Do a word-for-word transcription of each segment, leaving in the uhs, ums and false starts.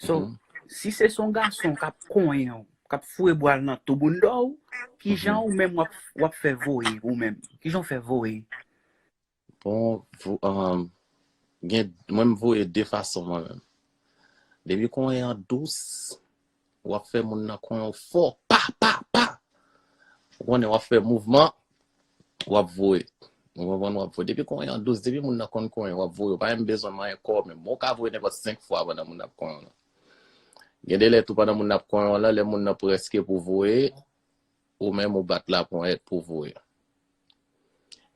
So, si se son gason k ap konyen w, k ap foure bwa l nan tou bounda w, kijan ou menm w ap, w ap fè voye ou menm? Kijan w fè voye? Bon, vo- um, gen, mwen m voye de fason mwen menm. Depi konyen an dous, w ap fè moun nan konyen w fò, pa, pa, pa. Ou konnen w ap fè mouvman, w ap voye. Ou konprann, w ap voye. Depi konyen an dous, depi moun nan konn konyen, w ap voye. Ou pa menm bezwen manyen kò w menm. Bon, ou ka voye nenpòt senk fwa pandan moun nan ap konyen w lan. Gen de lè tou pandan moun nan ap konyen w lan, lè moun nan prèske pou voye, ou menm ou bat laponyèt pou voye.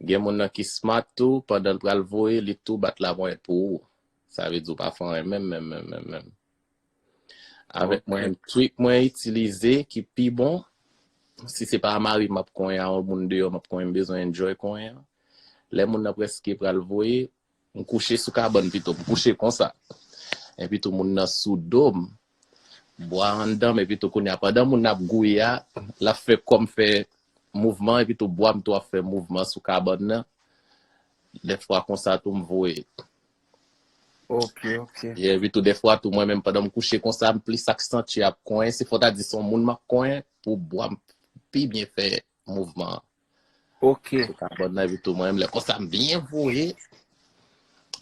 Gen moun nan ki smart tou, pandan l pral voye, li tou bat laponyèt pou ou. Sa vle di ou pa fè anyen menm, menm, menm, menm, menm. Avèk mwen, trik mwen itilize ki pi bon, si se pa mari m ap konyen a yon moun deyò, m ap konyen, m bezwen enjoy konyen an. Lè moun nan prèske pral voye, m kouche sou kabann pito, m kouche konsa. Epi tou moun nan sou do m, bwa anndan m, epi tou kounye a, pandan moun nan ap gouye a, l ap fè kò m fè mouvman, epi tou bwa m tou ap fè mouvman sou kabann nan. Dèfwa konsa tou m voye. Ok, ok. Epi tou dèfwa tou mwen menm pandan m kouche konsa, m plis aksantye ap konyen. Se fò ta di se yon moun m ap konyen pou bwa m pi byen fè mouvman an. Ok. Sou kabann nan epi tou mwen menm lè konsa m byen voye.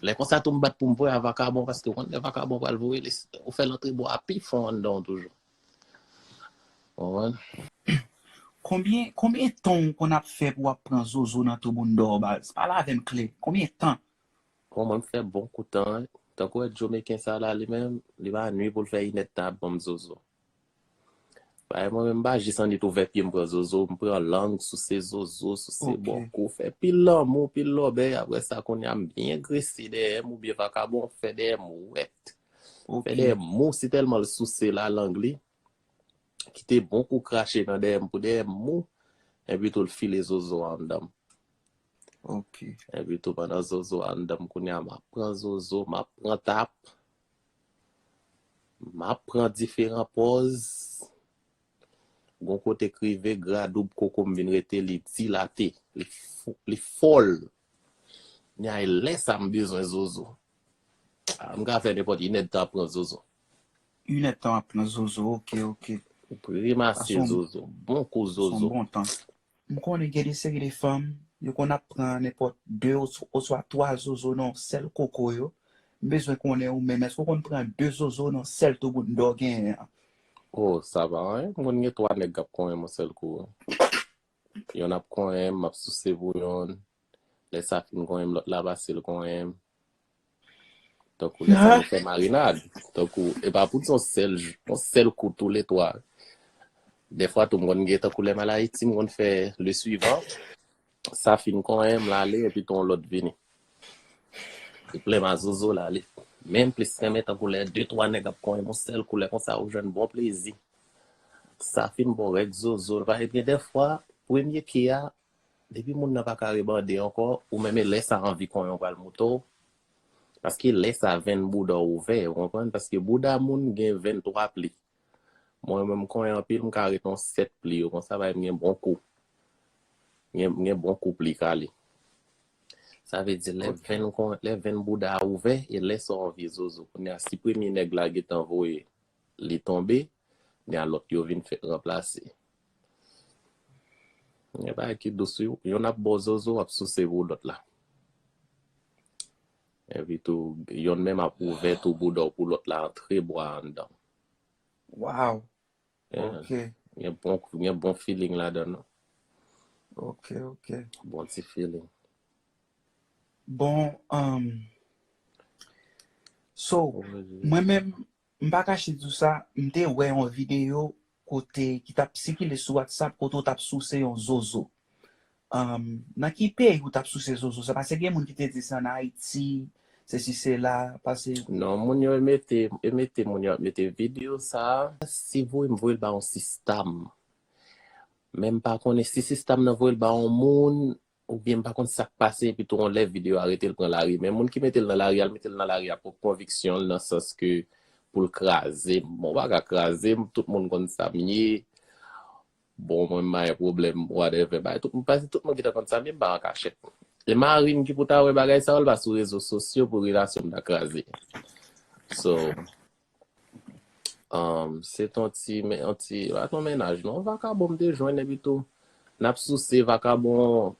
Lè konsa tou m bat pou m voye a vakabon paske ou konn lè vakabon pral voye, li, ou fè l antre bwa a pi fon anndan w toujou. Ou konprann? Konbyen, konbyen tan w konn ap fè pou w ap pran zozo nan tou bounda w baz? Pale avè m klè. Konbyen tan? Bon, mwen m fè bon kou tan, wi. Tankou wè Jomeken sa la, li menm, li pa nwi pou l fè inèdtan ap ban m zozo. Bagay mwen menm, m pa jis annik ouvè pye m pran zozo, m pran lang, souse zozo, souse bòkou, fè pil lanmou, pil lòbèy, apre sa kounye a m byen grese dèyè m oubyen vakabon fè dèyè m wèt. Fè dèyè m mou, si tèlman l souse la lang li, kite bon kou krache nan dèyè m pou dèyè m mou, epi tou l file zozo a anndan m. Ok. Epi tou pandan zozo a anndan m kounye a, m ap pran zozo, m ap pran tap, m ap pran diferan pòz. Gon kote k rive, gradoub koko m vin rete, li dilate, li, fo- li fòl. Kounye a, e lè sa m bezwen zozo. Ah, m ka fè nenpòt inèdtan ap pran zozo. Inèdtan ap pran zozo, ok, ok. Ou remase zozo, bon kou zozo. Bon tan. M konnen gen de seri de fanm, yo konn ap pran nenpòt de oswa twa zozo nan sèl koko yo. M bezwen konnen ou menm, èske ou konn pran de zozo nan sèl tou bounda w genyen an? Oh, sa pa anyen. M konn gen twa nèg k ap konyen m yon sèl kou. Yonn ap konyen m, m ap souse pou yonn. Lè sa fin konyen m, lòt la pase l konyen m. Tankou lè sa nou fè marinad. Tankou, e pa pou di yon sèl, yon sèl kou toulètwa. Dèfwa tou m konn gen tankou lè m al Ayiti, m konn fè le suivant. Sa fin konyen m, l ale, epi tou yon lòt vini. Li plen ma zozo, l ale. Men m plis renmen tankou lè de twa nèg ap konyen m yon sèl kou, lè konsa ou jwenn bon plezi. Sa fin ba w règ zozo, l pa gen dèfwa, premye ke a, depi moun nan pa ka rebande ankò, ou menm e lè sa anvi konyen w pral moute w. Paske lè sa venn bouda w ouvè, ou konprann? Paske bouda moun gen venntwa pli. Mwen menm konyen anpil, m ka ret yon sèt pli yo, konsa bay m gen bon kou. M gen, m gen bon kou pli kale. Sa vle di lè venn kon, lè venn bouda a ouvè, e lè sa w anvi zozo. Kounye a si premye nèg la gentan voye, li tonbe, kounye a lòt yo vin fèk ranplase. Gen bagay ki dous wi, yonn ap ba w zozo, w ap souse pou lòt la. Epi tou, yonn menm ap ouvè tou bouda w pou lòt la antre bwa anndan. Wow. Ok. Gen bon, gen bon feeling ladan l. Ok, ok. Bon ti feeling. Bon, um, so, mwen menm, m pa kache di w sa, m te wè yon videyo kote ki t ap sikile sou WhatsApp kote w t ap souse yon zozo. Um, nan ki peyi ou t ap souse zozo? Se paske gen moun ki te di se ann Ayiti, se si se la, paske... Non, moun yo e mete, e mete moun yo ap mete videyo sa a. Si voye m voye l ba yon sistam. Men m pa konnen si sistam nan voye l ba yon moun, oubyen m pa konn sa k pase, epi tou yon lè videyo a rete l pran lari. Men moun ki mete l nan lari a, l mete l nan lari a pwòp konviksyon l, nan sans ke pou l kraze m. Bon, w pa ka kraze m, tout moun konn sa m ye. Bon, mwen m pa gen pwoblèm, whatever, bay tout moun, paske tout moun gentan konn sa m ye, m pa an kachèt. E mari m ki pou ta wè bagay sa yo, l pa sou rezo sosyo pou relasyon m ta kraze. So, Um, se ton ti, men, yon ti, pa ton mennaj, non, vakabon m te jwenn, epi tou, n ap souse, vakabon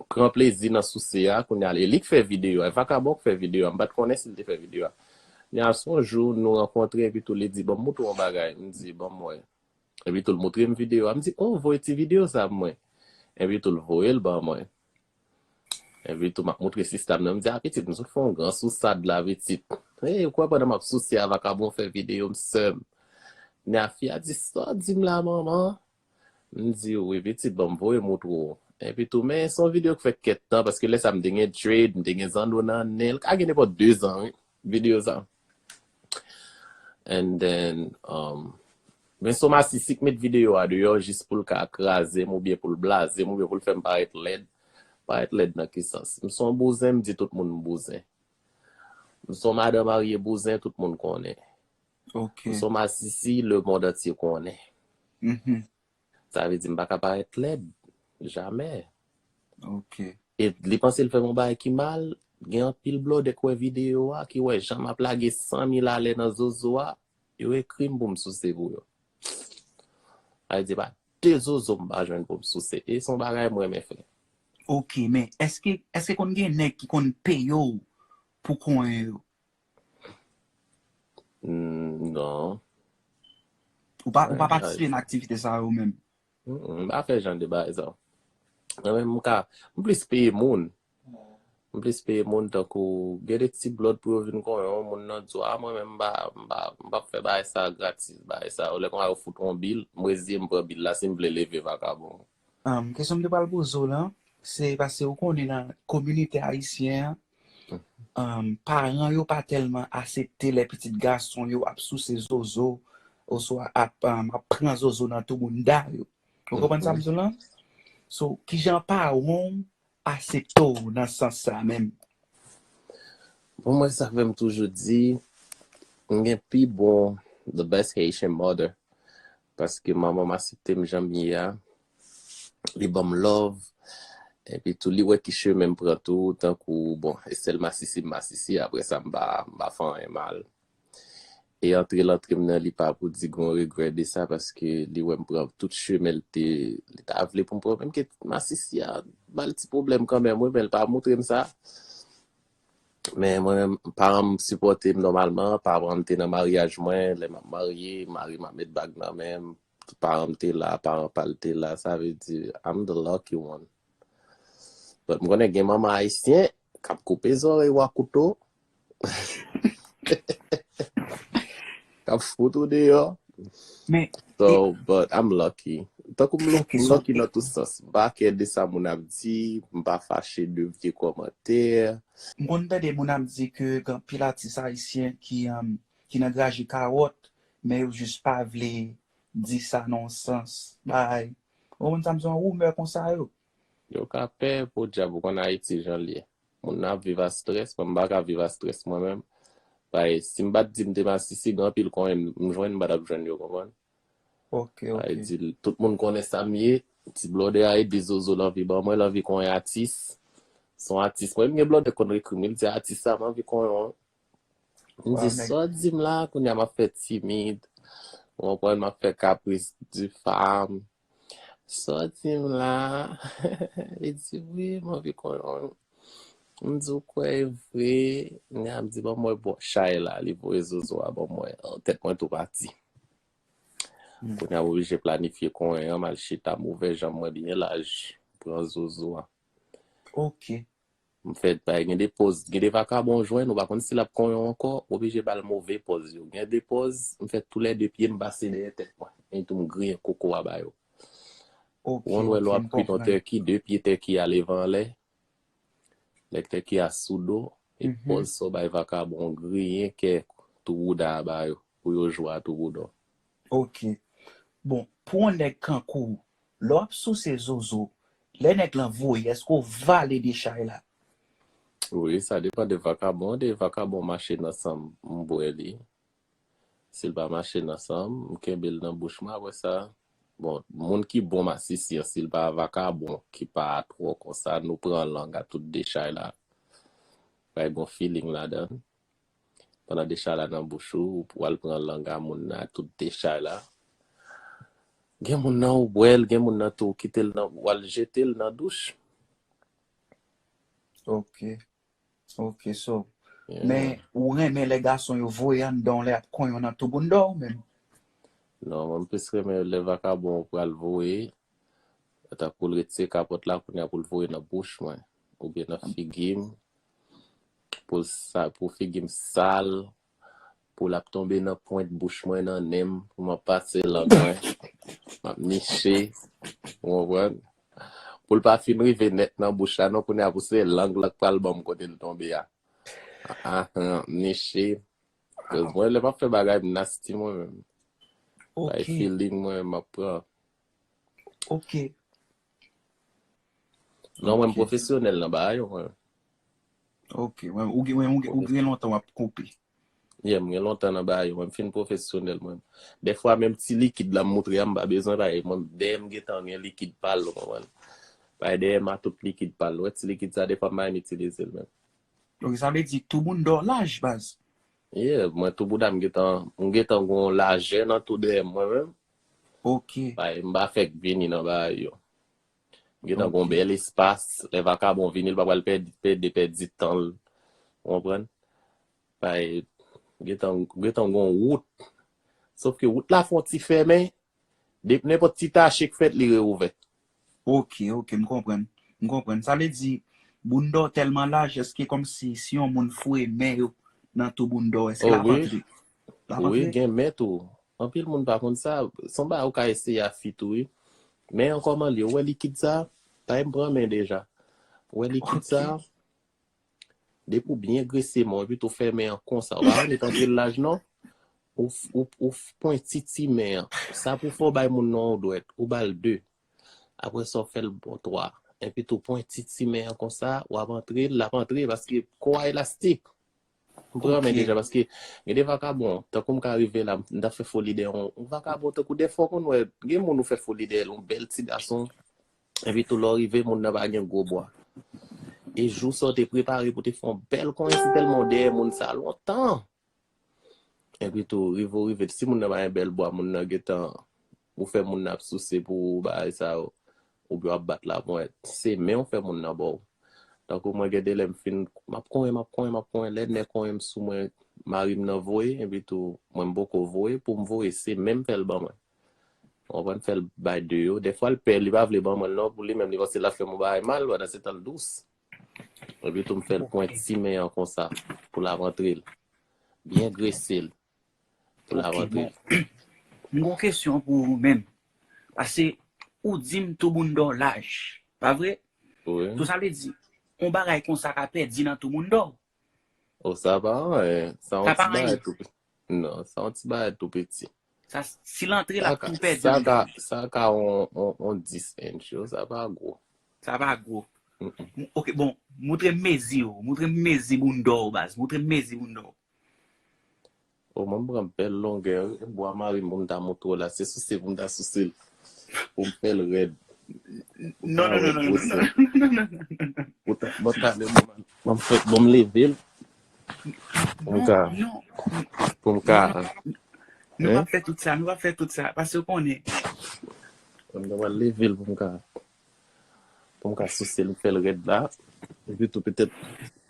pran plezi nan souse a, kounye a, e li k fè videyo a, e vakabon k fè videyo a, m pa t konnen si l te fè videyo a. Kounye a, se yon jou, nou rankontre, epi tou, li di, "Ban m moutre w yon bagay," m di, "Ban m wè." Epi tou, l moutre m videyo a, m di, "Oh, voye ti videyo sa pou mwen." Epi tou, l voye l ban mwen. Epi tou, m ap moutre sista m nan, m di, "A, pitit, m sot fè yon gran sousad la, pitit." Hey, ou kwè pandan m ap souse a, vakabon fè videyo m, sè m. Kounye a, fi a di, "Sa w di m la, manman?" M di, "Wi, pitit, ban m voye moutre w." Epi tou, men se yon videyo k fè kèk tan, paske lè sa a m te gen dread, m te gen zanno nan nen l, ka gen nenpòt de zan, wi, videyo sa a. And then, um, men se yon masisi k met videyo a deyò jis pou l ka kraze m oubyen pou l blaze m oubyen pou l fè m parèt lèd. Parèt lèd nan ki sans? M se yon bouzen, m di tout moun m bouzen. M se yon madan marye bouzen, tout moun konnen. Ok. M se yon masisi, lemonn antye konnen. Mhm. Sa vle di m pa ka parèt lèd. Jamè. Ok. E li panse l fè m yon bagay ki mal, gen anpil blòdè k wè videyo a, ki wè jan m ap lage san mil alè nan zozo a, yo ekri m pou m souse pou yo. Sa vle di pa de zozo m pa jwenn pou m souse. E se yon bagay m renmen fè. Ok, men èske, èske konn gen nèg ki konn peye w pou konyen yo? Mm, non. Ou pa, ou pa patisipe nan aktivite sa yo menm? Mm, mm, m pa fè jan de bagay sa. Mwen menm, m ka, m plis peye moun. M plis peye moun tankou gen de ti blòd pou yo vin konyen w, moun nan di w, "A, mwen menm, m pa, m pa, m p ap fè bagay sa gratis, bagay sa yo." Lè konsa yo fout yon bil, m reziye m pran bil la, si m vle leve vakabon. Um, kesyon m te pral poze w lan, se paske ou konnen nan kominote ayisyen an, um, paran yo pa tèlman asepte lè pitit gason yo ap souse zozo, oswa ap, um, ap pran zozo nan tou bounda yo. Ou konprann sa m di w lan? So, kijan paran w asepte w nan sans sa menm? Bon, mwen, sa fè m toujou di, m gen pi bon, the best Haitian mother. Paske manman m asepte m jan m ye a. Li ban m love. Epi tou, li wè ki chemen m pran tou, tankou, bon, e sèl masisi m masisi, apre sa, m pa, m pa fè anyen mal. E antre l antre m nan, li pa pou di gon regrè de sa, paske li wè m pran tout chemen l te, li ta vle pou m pran. Menm ke masisi a ba l ti pwoblèm kanmenm, wi, men l pa moutre m sa. Men mwen menm, paran m sipòte m nòmalman. Paran m te nan maryaj mwen, lè m ap marye, mari m ap met bag nan men m. Paran m te la, paran pa l te la. Sa vle di, I'm the lucky one. But m konnen gen manman ayisyen k ap koupe zòrèy ou a kouto. K ap fout ou deyò. Men, so, but I'm lucky. Tankou m lucky, m lucky nan tout sans. M pa kè de sa moun ap di, m pa fache de vye kòmantè. M konn tande moun ap di ke gen anpil atis ayisyen ki, um, ki nan graje kawòt, men yo jis pa vle di sa nan yon sans. Bay, ou konprann sa m di, yon rumè konsa yo. Yo ka pè podyab, ou konn Ayiti jan l ye. Moun nan ap viv a strès, mwen m pa ka viv a strès mwen menm. Paske si m pa t di m te masisi, gen anpil konyen m jwenn, m pa t ap jwenn yo, konprann? Ok, ok. Sa vle di, tout moun konnen sa m ye, ti blòdè a ede zozo l anvi ban mwen, l anvi konyen atis. Se yon atis. Mwen menm gen blòdè k konn ekri m, wi, l di atis sa, m anvi konyen w. M di, sa w di m la, kounye a m ap fè timid. Ou konprann, m ap fè kapris di fanm. Sa w di m la? Li di, wi, m anvi konyen w. M di, ou kwè e vre? Kounye a m di, ban m wè bò chay la, li voye zozo a ban mwen. Tèt mwen tou pati. Kounye a m oblije planifye konyen an, m al chita m ouvè janm mwen byen laj, pran zozo a. Ok. M fè bay gen de pòz, gen de vakabon w jwenn, ou pa konn si l ap konyen w ankò, w oblije ba l move pòz yo. Gen de pòz, m fè toulède pye m pase dèyè tèt mwen. Epi tou m griyen koko a ba yo. Ok, ok, m konprann. Ou konn wè lè w ap kwit yon tèki, de pye tèki a leve anlè. Nèg tèki a sou do, e pòz sa w bay vakabon w griyen kè tou bouda a ba yo, pou yo jwe a tou bouda w. Ok. Bon, pou yon nèg kankou w, lè w ap souse zozo, lè nèg lan voye, èske w vale dechay la? Wi, sa depann de vakabon, de vakabon mache nan san m, m bwè li. Si l pa mache nan san m, m kenbe l nan bouch mwen, apre sa, bon, moun ki bon masisi an, si l pa vakabon, ki pa twò konsa, nou pran lang a tout dechay la. Bay bon feeling ladan l. pandan dechay la nan bouch ou, ou al pran lang a moun nan, tout dechay la. Gen moun nan ou bwè l, gen moun nan tou ou kite l nan, ou al jete l nan douch. Ok. Ok, so. Yeah. Men ou renmen lè gason yo voye anndan w lè y ap konyen w nan tou bounda w menm? Non, mwen m plis renmen lè vakabon pral voye, tankou l retire kapòt la kounye a pou l voye nan bouch mwen, oubyen nan figi m, pou l sa, pou figi m sal, pou l ap tonbe nan pwent bouch mwen, nan nen m, pou m ap pase lang mwen, m ap niche, ou konprann? Pou l pa fin rive nèt nan bouch la, non, kounye a pou se lang lan k pral ban m kote l tonbe a. Ah, ah, niche. Cause mwen, lè m ap fè bagay, m nasty mwen menm. Bay Ok, feeling mwen, m ap pran. ok, Non, mwen, m ok, pwofesyonèl nan bagay yo, mwen. ok. Mwen, ou gen, mwen, ou gen, ou gen lontan w ap koupe. Yeah, m gen lontan nan bagay yo, mwen, m fin pwofesyonèl, mwen. Dèfwa, menm ti likid la, m moutre a, m pa bezwen bagay. Mwen, dèyè m gentan gen likid pa l, ou konprann? Bagay dèyè m a tout likid pa l. Ou wè ti likid sa, dèfwa, m pa menm itilize l menm. Ok, sa vle di tou bounda w laj, baz. Yeah, mwen, tou bouda m gentan, m gentan gon lajè nan tou dèyè m, mwen menm. Ok, Bagay, m pa fèk vini nan bagay yo. M gentan gon ok, bèl espas, lè vakabon vini, l pa pral pèdi, pèdi, pèdi tan l. Ou konprann? Bagay, gentan, gentan gon wout. Sof ke wout la fè yon ti fèmen, de, nenpòt ti tache k fèt, li reouvè. ok, ok, m konprann. M konprann. Sa vle di, bounda w tèlman laj, èske kòmsi si yon moun foure men yo nan tou bounda w, èske Oh, l ap wi, antre? L ap wi, antre? Gen men tou. Anpil moun pa konn sa. Se yon bagay ou ka eseye a fi tou, wi. Men an kòman li, ou wè likid sa? Bagay m pran men deja. Ou wè likid Ok, sa? Depi w byen grese men w, epi tou fèmen an konsa. Ou pa wè li t antre l laj, non? Ou, f- ou, ou f- pwenti ti men an. Sa pou fè w bay moun nan yon dwèt. Ou ba l de. Apre sa, w fè l bon twa. Epi tou pwenti ti men an konsa, w ap antre l, l ap antre, paske kò a elastik. M pran men ok, deja, paske gen de vakabon, tankou m ka rive la, m t ap fè foli dèyè yon, yon vakabon, tankou dèfwa w konn wè, gen moun ou fè foli dèyè l, yon bèl ti gason, epi tou lè w rive, moun nan pa gen gwo bwa. E jou sa w te prepare pou te fè yon bèl konyen, se tèlman w dèyè moun sa lontan. Epi tou, rive w rive, si moun nan pa gen bèl bwa, moun nan gentan, ou fè moun nan ap souse pou ou, bagay sa yo, oubyen w ap bat laponyèt. Se men w fè moun nan ba w. Tankou mwen, gen de lè m fin, m ap konyen, m ap konyen, m ap konyen, lè nè konyen m sou mwen, mari m nan voye, epi tou, mwen m poko voye, pou m voye, se men m fè l ban mwen. Ou konprann, fè l bay de yo. Dèfwa, l pè, li pa vle ban mwen l non, pou li menm, li panse l ap fè m yon bagay mal, pandan se tan l dous. Epi tou, m fè l pran ok, ti men an konsa, pou l ap antre l. Byen grese l, pou l ap ok, antre bon. l. M gon kesyon pou ou menm. Paske ou di m tou bounda w laj. Pa vre? Wi. Tou sa vle di, yon bagay konsa ka pèdi nan tou bounda w. Oh, sa pa anyen. Sa Sa yon pa ti bagay anyen. tou piti. Non, sa yon ti bagay tou piti. Sa, si l antre, l Sa ap ka, tou pèdi sa an ka, laj. Sa ka on, on, on dis inch yo, sa pa gwo. Sa pa gwo. Mm-mm. M- Ok, bon, moutre m mezi w. Moutre m mezi bounda w, baz. Moutre m mezi bounda w. O, mwen m pran bèl longè, wi. Bwa mari m pou m ta moutre w la. Se souse pou m ta souse l. Pou m fè l rèd. Pou m Non, ta non, wè non, non, gwosè. Non, non, non, non, non. Pou ta, bon, talè, bon, m, m fè, bon, m leve l. Pou m Non, ka, non, pou m ka, non, non. Nou hein? P ap fè tout sa, nou P ap fè tout sa. Paske w konnen. Mwen m pral leve l pou m ka, pou m ka souse l, m fè l rèd la. Epi tou, petèt,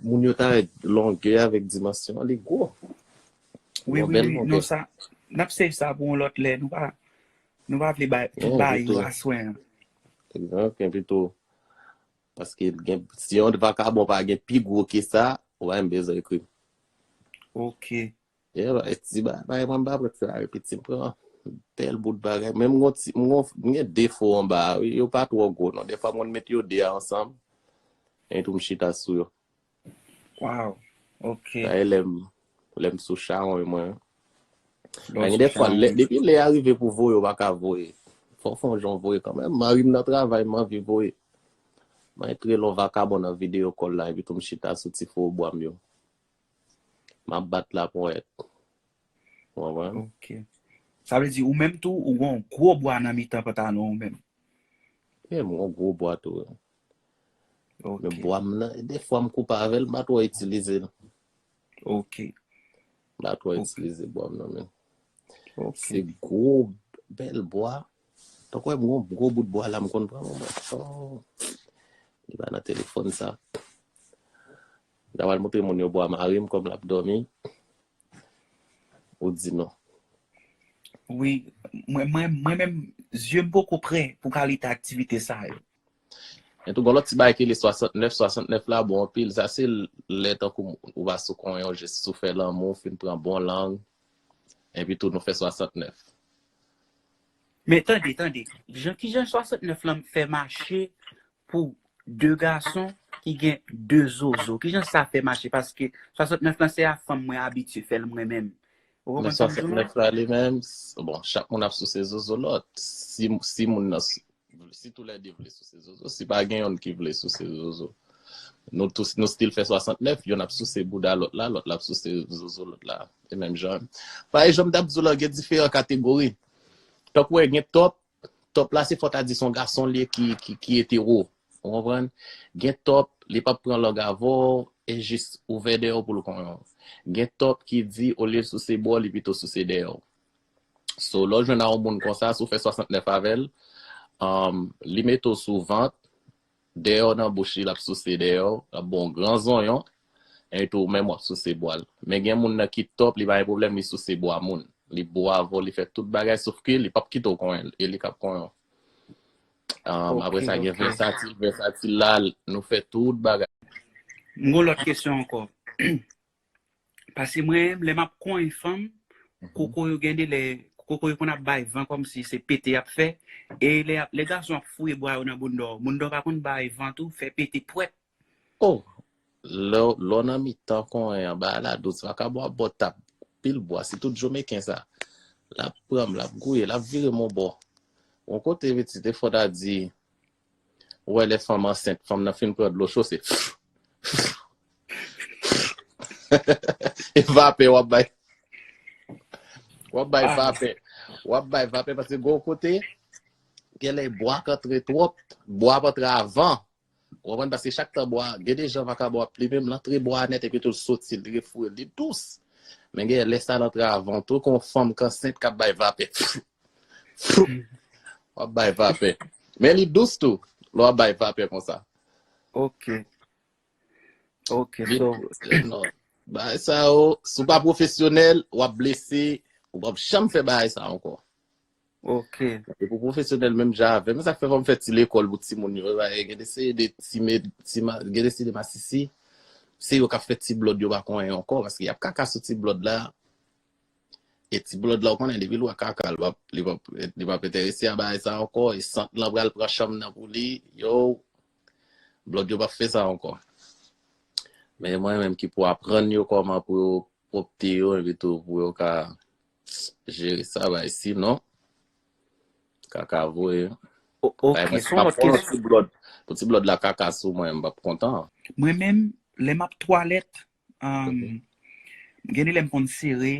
moun yo ta wè longè avèk dimansyon an, li gwo. Li Wi, yon wi, bèl wi. longè. Non, sa, n ap save sa pou yon lòt lè. Nou pa, nou pa vle bay tout Non, bagay yo epi tou, aswè an. Egzanp, epi tou, paske gen, si yon vakabon pa gen pi gwo ke sa, ou pa menm bezwen ekri m. Ok. Yeah, ba, ti ba, ba, mwen m pa pran ti bagay piti, m pran bèl bout bagay. Menm m gon ti, m gon, m gen de fo anba a, wi, yo pa twò gwo, non. Dèfwa, m konn met yo de a ansanm, epi tou m chita sou yo. Wow. Ok. Dayè, lè m, lè m sou chawony mwen, Lè w gen sou dèfwa, lè, chawony. Depi lè a rive pou voye, ou pa ka voye. Fò w fè yon jan w voye kanmenm. Mari m nan travay, m anvi voye. Mwen antre lon vakabon nan videyo kòl la, epi tou m chita sou ti fo bwa m yo. M ap bat laponyèt. Ou konprann? Ok. Sa vle di, ou menm tou, ou gon gwo bwa nan mitan pantalon ou menm. Yeah, m gon gwo bwa tou. Men Ok. Bwa m nan, dèfwa m koupe avè l, m pa twò itilize l. Ok. M pa twò itilize bwa m non, men. Se gwo, bèl bwa. Tankou wè m gon gwo bout bwa la, m konn pran mwen. Oh. Li pa nan telefòn sa. M ta pral montre moun yo bwa mare m kòm l ap dòmi. Ou di non. Wi, mwen, mwen, mwen menm, zye m poko prè pou kalite aktivite sa yo. Men tou, gon lòt ti bagay ki rele swasantnèf, swasantnèf la bon anpil. Sa se lè tankou ou pa sou konyen, ou jis sou fè lanmou, fin pran bon lang. Epi tou, nou fè swasantnèf. Men tande, tande. Jan, kijan swasantnèf lan fè mache pou de gason ki gen de zozo? Kijan sa fè mache? Paske swasantnèf lan se a fanm mwen abitye fè l mwen menm. Ou Men konprann sa m di w la? Swasantnèf la li menm, s- bon, chak moun ap souse zozo lòt. Si, si moun nan, s- si toulède vle souse zozo, si pa gen youn ki vle souse zozo. Nou tou, nou still fè swasantnèf, youn ap souse bouda lòt la, lòt la ap souse zozo lòt la. E menm jan. Parèy jan m t ap di w la, gen diferan kategori. Tankou wè, gen tòp, tòp la se fò ta di se yon gason li ye ki, ki, ki etero. Ou konprann? Gen tòp, li p ap pran lang avè w, e jis ouvè dèyè w pou l konyen w. Gen tòp ki di, olye l souse bò, li pito souse dèyè w. So, lè w jwenn a yon moun konsa, si w fè swasantnèf avè l, um, li mete w sou vant, dèyè w nan bouch li, l ap souse dèyè w, l ap ba w yon gran zonyon, e tou, menm w ap souse bwa l. Men gen moun nan ki tòp, li pa gen pwoblèm, li souse bwa moun. Li bo avè w, li fè tout bagay, sof ke li p ap kite w konyen l, e li k ap konyen w. Um, apre sa, gen vèsatil, vèsatil la, nou fè tout bagay. M gon lòt kesyon ankò. Paske mwen, lè m ap konyen fanm, koko yo gen de lè, koko yo konn ap bay van kòmsi se pete y ap fè. E lè, y ap- lè gason ap fouye bwa yo nan bounda w, bounda w pa konn bay van tou, fè pete pwèt. Oh, lè, lè w nan mitan konyen an, bagay la dous, vakabon ap ba w tap pil bwa, se tout Jomekenn sa. L ap pran m, l ap gouye, l ap vire m yon bò. Yon kote pitit, e fò ta di, ou wè lè fanm ansent, fanm nan fin pran dlo cho, se e vapè w ap bay. W ap bay vapè. W ap bay vapè paske gwo kote, gen lè bwa k antre twòp, bwa ap antre avan. Ou konprann? Paske chak tan bwa, gen de jan vakabon ap plimen m, l antre bwa a nèt epi tou l soti, li refoure, li dous. Men gen lè sa l antre avan tou, kon fanm k ansent k ap bay vapè. W ap bay vapè. Men li dous tou, lè w ap bay vapè konsa. Ok. Ok, so. Non. Bagay sa yo, si w pa pwofesyonèl, w ap blese, ou p ap janm fè bagay sa ankò. Ok. E pou pwofesyonèl menm jan avè m, sa k fè fò m fè ti lekòl pou timoun yo. Gen de seri de ti, ti gen de seri de masisi, se yo k ap fè ti blòd yo pa konyen ankò, paske y ap kaka sou ti blòd la. E ti blòd la, ou konnen, depi l wè kaka, li p ap, li p ap, li p ap enterese a bagay sa ankò, e sant lan pral pran chanm nan pou li, yo, blòd yo p ap fè sa ankò. Men mwen menm ki pou aprann yo kòman pou yo pwòpte yo, epi tou pou yo ka jere sa, bay, sinon, kaka voye. Ok, se yon lòt kesyon. Pou ti blòd, pou ti blòd la kaka sou mwen, m p ap kontan. Mwen menm, lè m ap twalèt, um, gen de lè m konn sere,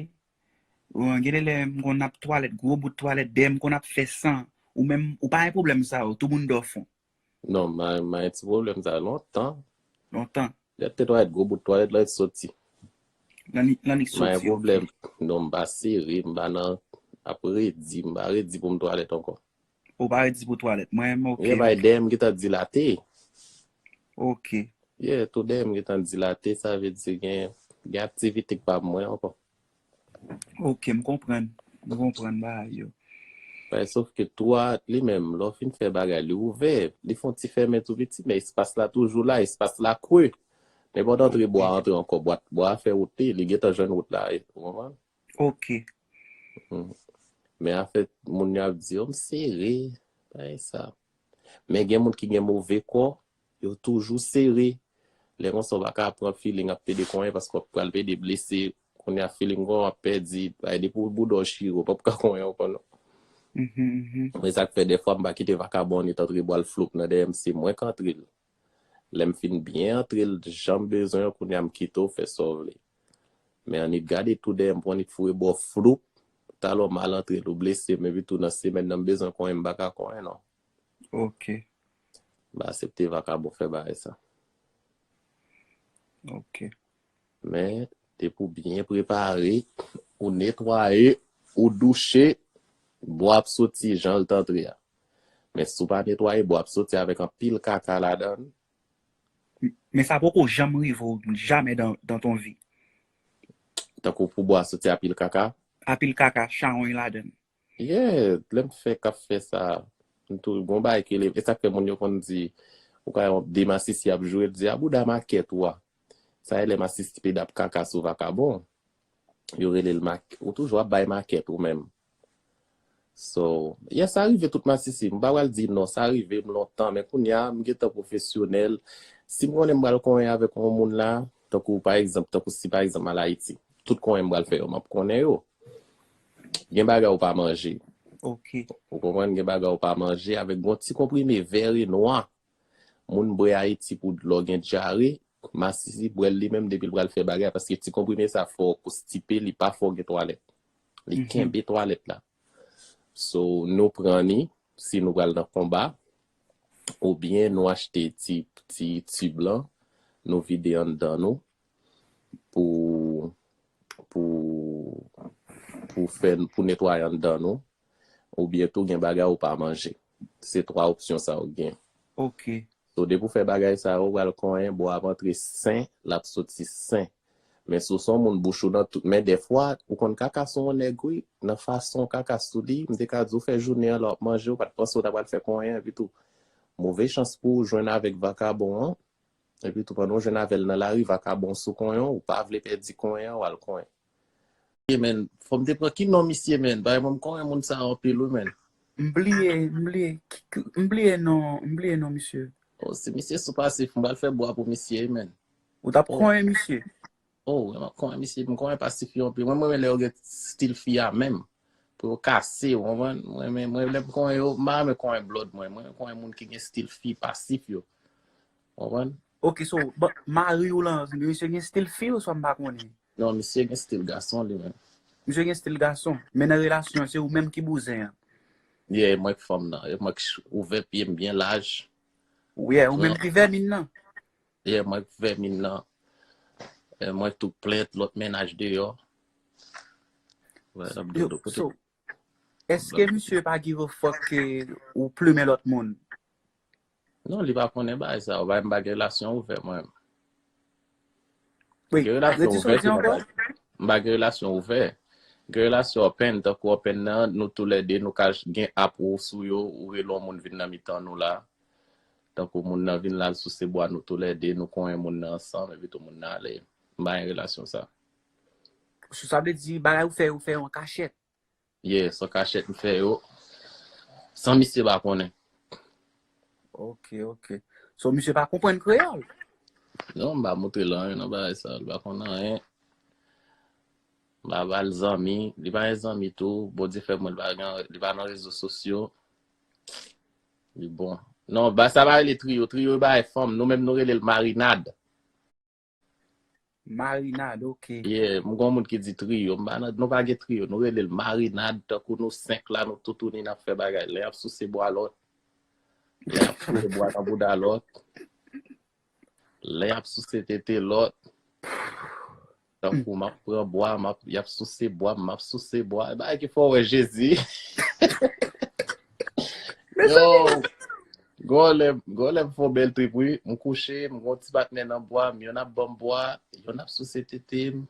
gen de lè m konn ap twalèt, gwo bout twalèt, dèyè m konn ap fè san. Ou menm, ou pa gen pwoblèm sa yo, tout moun dò fon. Non, m pa gen ti pwoblèm sa lontan. Lontan. Lè te twalèt, gwo bout twalèt la, soti. Lannik soti. M pa gen pwoblèm. Non, m pa sere, m pa nan ap redi, m pa redi pou m twalèt ankò. Ou pa redi pou twalèt. Mwen menm, ok. Ye, bay, dèyè m gentan dilate. Ok. Ye, tou dèyè m gentan dilate, sa vle di gen, gen aktivite k pa mwen ankò. Ok, m konprann. M konprann bagay yo. Bay, sof ke tou a, li menm, lè w fin fè bagay, li ouvè, li fè yon ti fèmen tou piti, men espas la toujou la, espas la kre. Nenpòt antre bwa antre ankò, bwa, bwa fè wout li, li gentan jwenn wout la, ou konprann? Ok. Men afè moun yo ap di, yo, m sere, bagay sa. Men gen moun ki gen move kò, yo toujou sere. Lè konsa, w pa ka pran feeling ap pede konyen paske w ap pral pede blese. Kounye a feeling kon w ap pèdi, bay, depi w bouda w chire, w p ap ka konyen ankò non. Men sa k fè dèfwa m pa kite vakabon annik antre bwa l floup nan dèyè m, se mwen k antre l. Lè m fin byen antre l jan m bezwen an, kounye a m kite w fè sa w vle. Men annik gade tou dèyè m pou annik foure bò floup, talè w mal antre l ou blese m, epi tou nan semèn nan m bezwen konyen m pa ka konyen non. Ok. M pa aksepte vakabon fè bagay sa. Ok. Men, Depi w byen prepare, ou netwaye, ou douche, bwa ap soti jan l t antre a. Men si w pa netwaye, bwa ap soti avèk anpil kaka ladan l. Men sa poko janm rive w jamè dans, dans ton vie. Tankou pou bwa soti anpil kaka. Anpil kaka, chawony ladan l. Yeah, lè m fè k ap fè sa, m tou gon bagay ki rele, e sa k fè moun yo konn di, ou ka wè de masisi ap joure, di a bouda makèt ou a. Sa e lè masisi pede ap kaka sou vakabon. Yo rele l mak, ou toujou ap bay makèt ou menm. So, yeah, sa rive tout masisi. M pa pral di non, sa rive m lontan, men kounye a, m gentan pwofesyonèl. Si m konnen m pral konyen avèk yon moun la, tankou pa egzanp, tankou si pa egzanp m al Ayiti, tout konyen m pral fè yo, m ap konnen yo. Gen bagay ou pa manje. Ok. Ou konprann, gen bagay ou pa manje avèk gon ti konprime vè e nwa. Moun bwè Ayiti pou dlo gen dyare, masisi bwè l li menm depi l pral fè bagay, paske ti konprime sa fè w konstipe, li pa fè w gen twalèt. Li Mhm. Kenbe twalèt la. So, nou pran ni, si nou pral nan konba, oubyen nou achte ti, ti tib lan, nou vide anndan nou, pou, pou, pou fè, pou netwaye anndan nou, oubyen tou gen bagay ou pa manje. Se twa opsyon sa ou gen. Ok. So, depi w fè bagay sa yo, ou pral konyen, bwa ap antre sen, l ap soti sen. Men si w se yon moun bouch ou nan tout, men dèfwa, ou konn kaka sou yon nèg, wi, nan fason w kaka sou li, m te ka di w fè jounen an la w ap manje, ou pa t panse w ta pral fè konyen, epi tou, move chans pou w jwenn avèk vakabon an, epi tou, pandan w jwenn avè l nan lari, vakabon sou konyen w, ou pa vle pèdi konyen an, w al konyen. Ye, men, fò m te pran ki non misye, men, bagay mwen, m konyen moun sa anpil, wi, men. M bliye, m bliye, ki- ki- m bliye non, m bliye non misye. Oh, si misye sou pasif, m pral fè bwa pou misye, men. Ou t ap konyen misye? Oh, mwen konyen misye, m konyen pasif yo anpil. Mwen, mwen, lè yo gen stil fi a menm. Pou yo kase, w konprann? Mwen, mwen, mwen, lè m konyen yo, m pa renmen konyen blòd, mwen. Mwen, konyen moun ki gen stil fi pasif yo. W konprann? Ok, so, bon, mari w lan, misye gen stil fi oswa m pa konnen? Non, misye gen stil gason, li menm. Misye gen stil gason. Men nan relasyon, se ou menm ki bouzen an. Yeah, mwen k fanm nan. E mwen k ch- ouvè pye m byen laj. Yeah, ou menm ki vèmin nan. Yeah, mwen k vèmin nan. E mwen tou plent lòt mennaj deyò. Wè, ap Yo, dodo kote. So, èske misye pa give a fuck ke ou plimen lòt moun? Non, li pa konnen bagay sa. Ou pa m pa gen relasyon ouvè mwen. Wi, Gen relasyon redi sa ouvè w di ki pa ankò? bagay. M pa gen relasyon ouvè. Gen relasyon open, tankou open nan, nou toulède, nou ka gen app ou sou yo, ou rele yon moun vin nan mitan nou la. Tankou moun nan vin la, l souse bwa, nou toulède, nou konyen moun nan ansanm, epi tou moun nan ale. M pa gen relasyon sa. So, sa vle di, bagay ou fè, ou fè yo an kachèt. Yeah, se an kachèt m fè yo. San misye pa konnen. Ok, ok. So, misye pa konprann kreyòl? Non, m pa montre l anyen nan bagay sa. Li pa konn anyen. M pa ba l zanmi. Li pa gen zanmi tou. Bondye fè mwen, li pa gen, li pa nan rezo sosyo. Li bon. Non, ba sa pa rele triyo. Triyo e bagay fanm. Nou menm nou rele l marinad. Marinad, ok. Yeah, m gon moun ki di triyo. M pa nan, nou pa gen triyo. Nou rele l marinad. Tankou nou senk la, nou toutouni n ap fè bagay. Lè y ap souse bwa lòt. Lè y ap foure bwa nan bouda lòt. Lè y ap souse tete lòt. Tankou m ap pran bwa, m ap, y ap souse bwa, m ap souse bwa. E bagay ki fè w wè Jezi. Yo, gon lè, gon lè m fè yon bèl trip, wi. M kouche, m gon ti patnè nan bwa, m yonn ap ban m bwa, yonn ap souse tete m.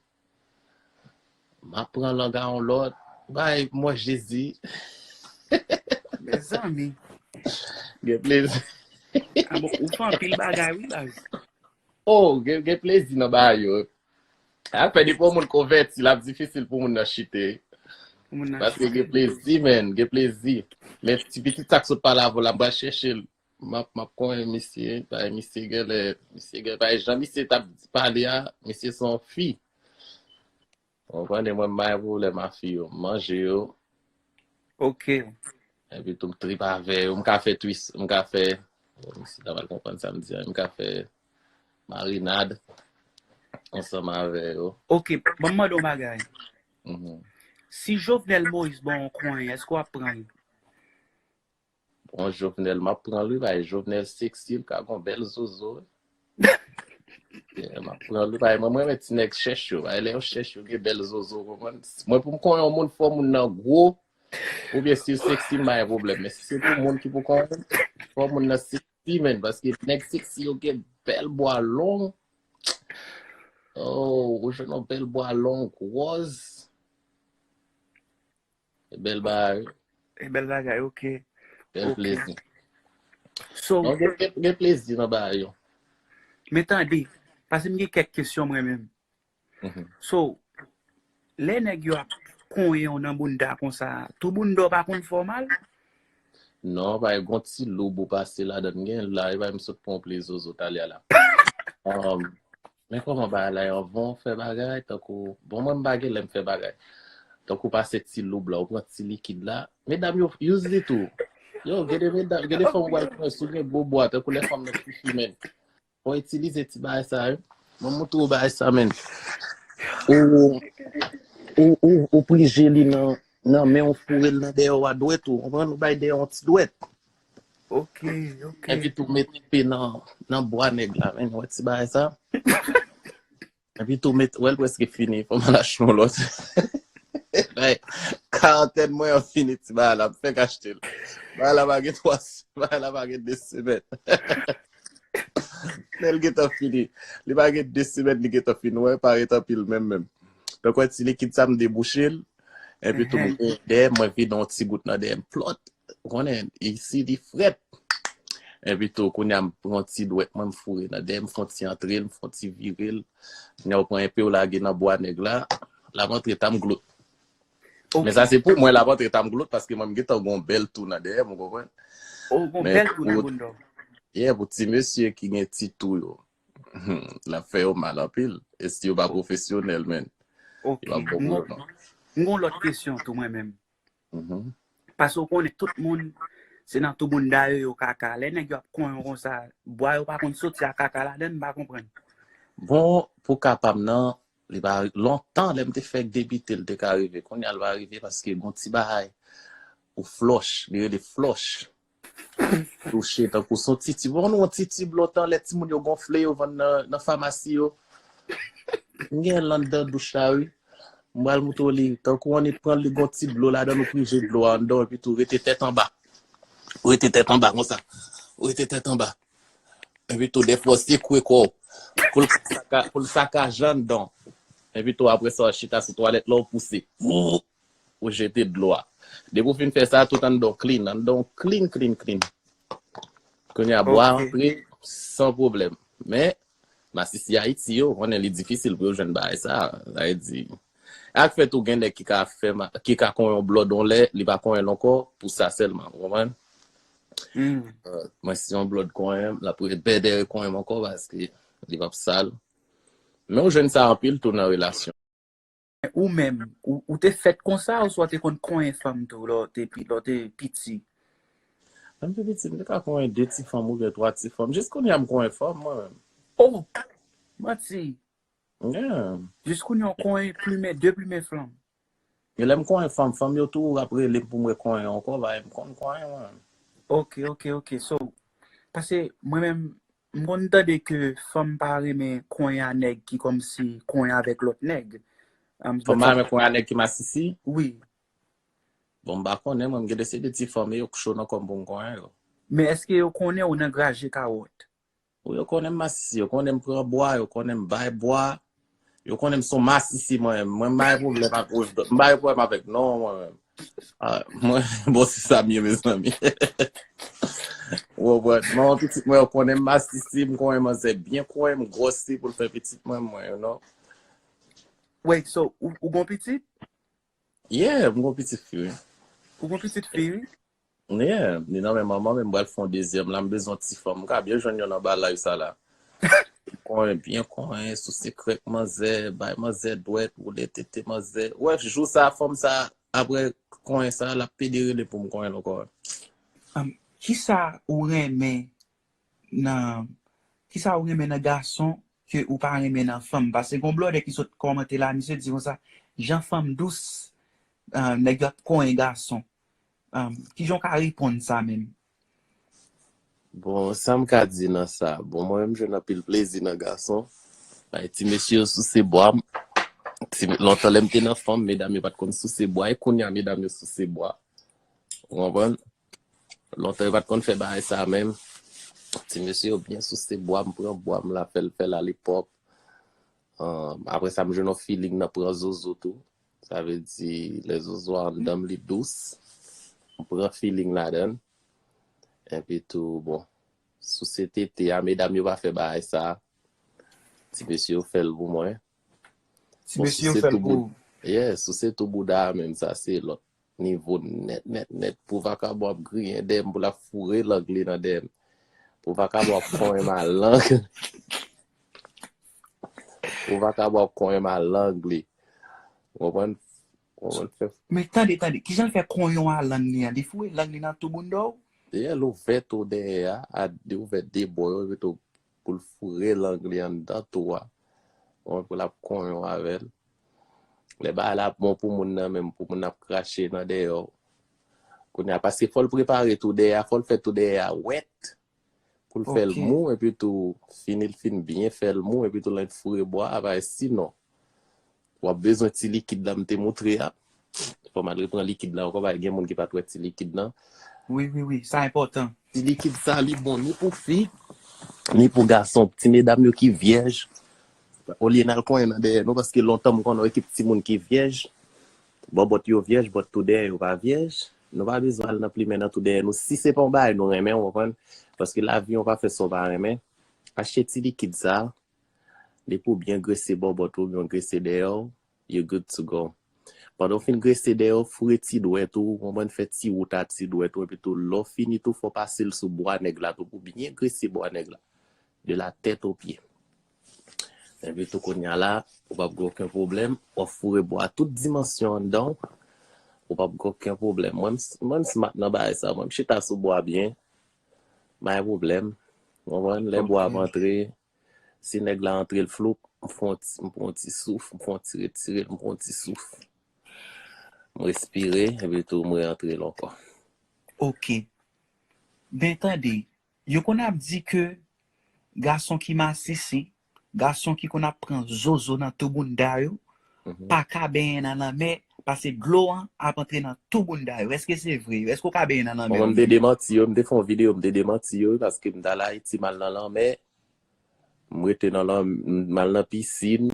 M ap pran lang a yon lòt. Bay, m wè Jezi. Mezanmi. Gen plezi. Ah bon, ou fè anpil bagay, wi, baz. Oh, gen, gen plezi nan bagay yo. A fè depi yon moun konvèti, l ap difisil pou moun nan chite. Moun nan Paske chite. Gen plezi, men, gen plezi. Men ti pitit sa k sot pale avè w la, m pral chèche l. M ap, m ap konyen misye, bay misye genlè, misye genlè, bay jan misye t ap pale a, misye se yon fi. Ou konprann, e mwen m bay pwoblèm a fi yo, m manje yo. Ok. Epi tou m trip avè yo, m ka fè twis, m ka fè, misye ta pral konprann sa m di a, m ka fè marinad ansanm avè yo. Ok, ban m mande yon bagay. Mhm. Si Jovenel Moïse ba w yon konyen, èske w ap pran l? Bon, Jovenel, m ap pran l, wi, bay Jovenel seksi, l ka gon bèl zozo. Yeah, m ap pran li, bay, mwen, mwen renmen ti nèg chèch yo, bay, lè yo chèch yo gen bèl zozo, konprann? Mwen, pou m konyen yon moun, fò moun nan gwo, oubyen si l seksi, m pa gen pwoblèm. Men si se pou moun ki pou konyen, fò moun nan seksi, menn, paske nèg seksi yo gen bèl bwa long. Oh, ou jwenn yon bèl bwa long, wòz. E bèl bagay. E bèl bagay, ok. Bèl plezi. So, non, gen, gen, gen plezi nan bagay yo. Men tande, paske m gen kèk kesyon mwen menm. Mhm. So, lè nèg yo ap konyen w nan bounda konsa, tou bounda w pa konn fè w mal? Non, pa gen yon ti loub ou pase ladan, gen la, e pa m sot pran yon plezi zozo talè a la. Um, men kòman bagay la, anvan w fè bagay, tankou, bon, mwen m pa gen lè m fè bagay. Tankou pase ti loub la, ou pran ti likid la. Medam yo, use li tou. Yo, gen de medam, gen de fanm ou pral pran sou gen gwo bwa, tankou lè fanm nan fifi menm. Fò itilize ti bagay sa, wi. Mwen montre w bagay sa, menn. Ou, ou, ou, ou plije li nan, nan men w, foure l nan dèyè w a dwèt ou. Konprann? Ou bay dèyè yon ti dwèt. Ok, ok. Epi tou mete pe nan, nan bwa nèg la, menn. Wè ti bagay sa? Epi tou mete, wè l prèske fini, fò m al achte yon lòt. Bay, karantèn mwen an fini, ti bagay la, m fèk achte l. Bagay la pa gen twa, bagay la pa gen de semèn. Men l gentan fini. Li pa gen de semèn, li gentan fini. Wè, parèt anpil menm, menm. Donk, wè, ti likid sa, m debouche l. Epi tou, m gen dèyè, mwen vide yon ti gout nan dèyè m. Plòt. Ou konnen, isi, li frèt. Epi tou, kounye a, m pran ti dwèt mwen, m foure nan dèyè, m fè yon ti antre l, m fè yon ti vire l. Kounye a, ou pran enpe, ou lage nan bwa nèg la. L ap antre, ta m glout. Ok. Men sa se pou mwen, l ap antre, ta m glout, paske mwen, m gentan gon bèl tou nan dèyè m, ou konprann? Oh, gon bèl tou nan bounda w. Yeah, pou ti mesye ki gen ti tou yo, hmm, l ap fè yo mal anpil. E si yo pa pwofesyonèl, menn. Ok. Yo ap bon pou yo, non. M gon lòt kesyon tou, mwen menm. Mhm. Paske w konnen tout moun, se nan tou bounda yo, yo kaka. Lè nèg yo ap konyen w konsa, bwa yo pa konn soti a kaka ladan, m pa konprann. Bon, pou ka pa m nan, li pa lontan, lè m te fèk debite, l te ka rive. Kounye a, l pa rive paske gon ti bagay, ou flòch, li rele flòch. Touche tankou se yon titib. Ou konn yon titib lontan, lè timoun yo gonfle, yo vann nan, nan famasi yo. M gen l anndan douch la, wi. M pral moutre w li. Tankou annik pran li, gon ti dlo ladan, ou plije dlo a anndan, epi tou rete tèt anba. Rete tèt anba konsa. Rete tèt anba. Epi tou, dèfwa, w sekwe kò w. Pou l saka-, pou l sakaje anndan. Epi tou, apre sa, w chita sou twalèt la, w pouse. Ou jete dlo a. Depi w fin fè sa, tout anndan w clean. Anndan w clean, clean, clean. Kounye a, bwa a antre san pwoblèm. Men, masisi Ayiti yo, konnen li difisil pou yo jwenn bagay sa. Sa vle di, ak fè tou gen nèg ki ka fè ma-, ki ka konyen yon blòd yon lè, li pa konyen l ankò, pou sa sèlman, ou konprann? Euh, mwen, si yon blòd konyen m, l ap ret bèdè konyen m ankò, paske li p ap sal. Men ou jwenn sa anpil tou nan relasyon. Ou menm, ou, ou te fèt konsa, oswa w te konn konyen fanm tou, lè w te pi-, lè w te piti? Lè m te piti, m te ka konyen de ti fanm oubyen twa ti fanm. Jis kounye a, m konyen fanm, mwen menm. Oh! Manti! Yeah. Jis kounye a, w konyen plimen, de plimen fanm. E lè m konyen fanm, fanm yo tou ap rele m pou m rekonyen ankò, bay, m konn konyen, mwen menm. Ok, ok, ok. So, paske mwen menm, m konn tande ke fanm pa renmen konyen a nèg ki kòmsi konyen avèk lòt nèg. Fanm pa renmen konyen a nèg ki masisi? Wi. Bon, m pa konnen, mwen, m gen de se de ti fanm, e yo k cho nan kò m pou m konyen yo. Men èske yo konnen ou nan graje kawòt? Wi, yo konnen m masisi, yo konnen m pran bwa, yo konnen m bay bwa, yo konnen m se yon masisi, mwen menm. Mwen, m pa gen pwoblèm ak wòch dòt, m pa gen pwoblèm avèk non, mwen menm. Ah, mwen, bon, se sa m ye, mezanmi. Ou konprann? Mwen, pitit mwen, yo konnen m masisi, m konyen manzè byen konyen, m gwòsi pou l fè pitit mwen, mwen, you know. Wait, so, ou, ou gon pitit? Yeah, m gon pitit fi, wi. Ou gon pitit fi, wi? Yeah, li nan men manman, men m pral fè yon dezyèm la, m bezwen yon ti fanm. M ka byen jwenn youn anba live sa la. Konyen, byen konyen, souse krèk manzè, bay manzè dwèt, woule tete manzè. Wè, jou sa, fanm sa, apre konyen sa, l ap pede rele pou m konyen l ankò. Um, kisa ou renmen nan, kisa ou renmen nan gason ke ou pa renmen nan fanm? Paske gon blòdè ki sot kòmante la, misye di konsa, jan fanm dous, ah, nèg yo ap konyen gason. Ah, kijan w ka reponn sa menm? Bon, sa m ka di nan sa? Bon, mwen menm, m jwenn anpil plezi nan gason. Bay ti mesye yo souse bwa. Ti, lontan lè m te nan fanm, medam yo pa t konn souse bwa. E kounye a, medam yo souse bwa. Ou konprann? Lontan yo pa t konn fè bagay sa menm. Ti mesye yo byen souse bwa, m pran bwa m la, fè l, fè l ale pwòp. Ahn, apre sa, m jwenn yon feeling nan pran zozo tou. Sa vle di, lè zozo a anndan m, li dous. M pran feeling ladan l. Epi tou, bon, souse tete a, medam yo pa fè bagay sa. Ti mesye yo fè l pou mwen. Ti mesye yo fè l pou ou. Yeah, souse tou bouda a menm, sa se lòt nivo nèt, nèt, nèt. Pou vakabon ap griyen dèyè m, pou l ap foure lang li nan dèyè m. Pou vakabon ap konyen m a lang. Pou vakabon ap konyen m a lang li. Ou konprann? Ou konprann? Fè Men tande, tande. Kijan l fè konyen w a lang li an? Li foure lang li nan tou bounda w? Yeah, l ouvè tou dèyè a, a, li ouvè de bò yo, epi tou pou l foure lang li anndan tou a. Bon, pou l ap konyen w avè l. Lè bagay la ap bon pou moun nan menm, pou moun nan ap krache nan dèyè w. Kounye a, paske fò l prepare tou dèyè a, fò l fè tou dèyè a wèt. Pou l fè l mou, epi tou, fini l fin byen fè l mou, epi tou, lè l foure bwa a, paske sinon, w ap bezwen ti likid la m te moutre a. Fò m al repran likid la ankò, paske gen moun ki pa t wè ti likid lan. Wi, wi, wi, sa enpòtan. Ti likid sa, li bon ni pou fi, ni pou gason. Ti medam yo ki vyèj, olye n al konyen nan dèyè nou, paske lontan m konn wè ekip timoun ki vyèj, bòbòt yo vyèj, bòt tou dèyè yo pa vyèj. Nou pa bezwen al nan plimen nan tou dèyè nou. Si se pa yon bagay nou renmen, ou konprann? Paske lavi an pa fè sa w pa renmen. Achte ti likid sa, li pou byen grese bòbòt ou, byen grese dèyè w, you good to go. Pandan w fin grese dèyè w, foure ti dwèt ou, ou konprann, fè ti wout a ti dwèt ou, epi tou, lè w fini tou, fò w pase l sou bwa nèg la tou, pou byen grese bwa nèg la. De la tèt o pye. Epi tou kounye a la, ou p ap gen okenn pwoblèm. W ap foure bwa tout dimansyon anndan w. Ou p ap gen okenn pwoblèm. Mwen, m s- mwen, m smart nan bagay sa. Mwen, m chita sou bwa byen. M pa gen pwoblèm. Ou konprann? Lè bwa ap antre, si nèg la antre l floup, m fè yon ti, m pran yon ti souf, m fè yon ti retire l, m pran yon ti souf. M respire, epi tou m re-antre l ankò. Ok. Ben tande, yo konn ap di ke gason ki masisi, gason ki konn ap pran zozo nan tou bounda yo, pa ka benyen nan lanmè, paske dlo an ap antre nan tou bounda yo. Èske se vre? Èske w ka benyen nan lanmè? Mwen, m te demanti yo, m te fè yon videyo, m te demanti yo, paske m t al Ayiti, m al nan lanmè, m rete nan lan, m al nan pisin,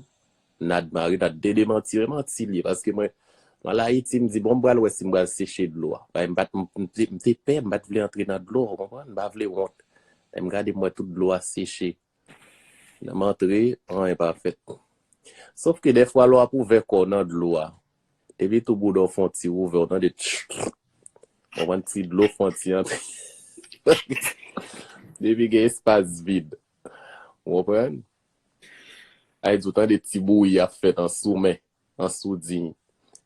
Nad Marinad te demanti yo, e manti l ye, paske mwen, mwen al Ayiti, m di, bon, m pral wè si m pral seche dlo a. Paske m pa t, m, m te, m te pè, m pa t vle antre nan dlo, ou konprann? M pa vle wont. Lè m gade, m wè tout dlo a seche. Lè m antre, anyen pa fèt. Sòf ke dèfwa, lè w ap ouvè kò w nan dlo a, depi tou bouda w fè yon ti ouvè, w tande tch, w konprann, ti dlo fè yon ti antre. Depi gen espas vid. Ou konprann? Ay di w tande ti bouyi ap fèt an sou men, an sou diy.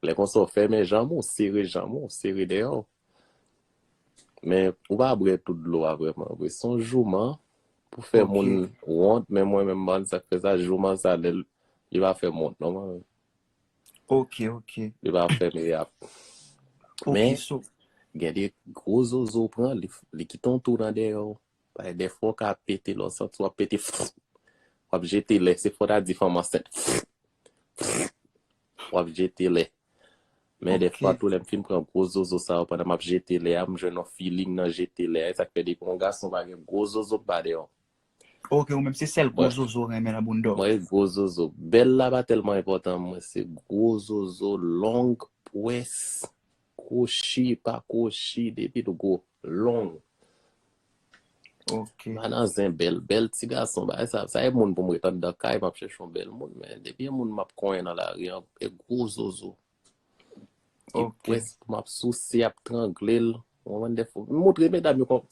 Lè konsa w fèmen janm ou, w sere janm ou, w sere dèyè w. Men ou pa bwè tout dlo a vrèman vre. Se yon jouman pou fè moun wont, men mwen menm, m pa konn sa k fè sa, jouman sa, lè l, li pa fè m wont non mwen menm. Ok, ok. Li pa fè m reyap. Ok, men, so gen de gwo zozo pran, li, li kite yon tou nan dèyè w. Paske dèfwa w ka pete, lè w santi w ap pete, w ap jete lè. Se fò w ta di fanm ansent. W ap jete lè. Men dèfwa tou, lè m fin pran gwo zozo sa yo, pandan m ap jete lè a, m jwenn yon feeling nan jete lè a. E sa k fè depi yon gason pa gen gwo zozo k ba dèyè w. Ok, ou menm se sèl gwo zozo w renmen nan bounda w. Mwen, gwo zozo. Bèl la pa tèlman enpòtan, mwen se gwo zozo, long, pwès, kwochi, pa kwochi, depi l gwo, long. Ok. Pa nan zen bèl, bèl ti gason, bagay sa, sa e moun pou m ret anndan kay, m ap chèche yon bèl moun, men depi e moun m ap konyen nan lari an, e gwo zozo. Ki pwès pou m ap souse, ap trangle l. Ou konprann dèfwa. M montre medam yo kon,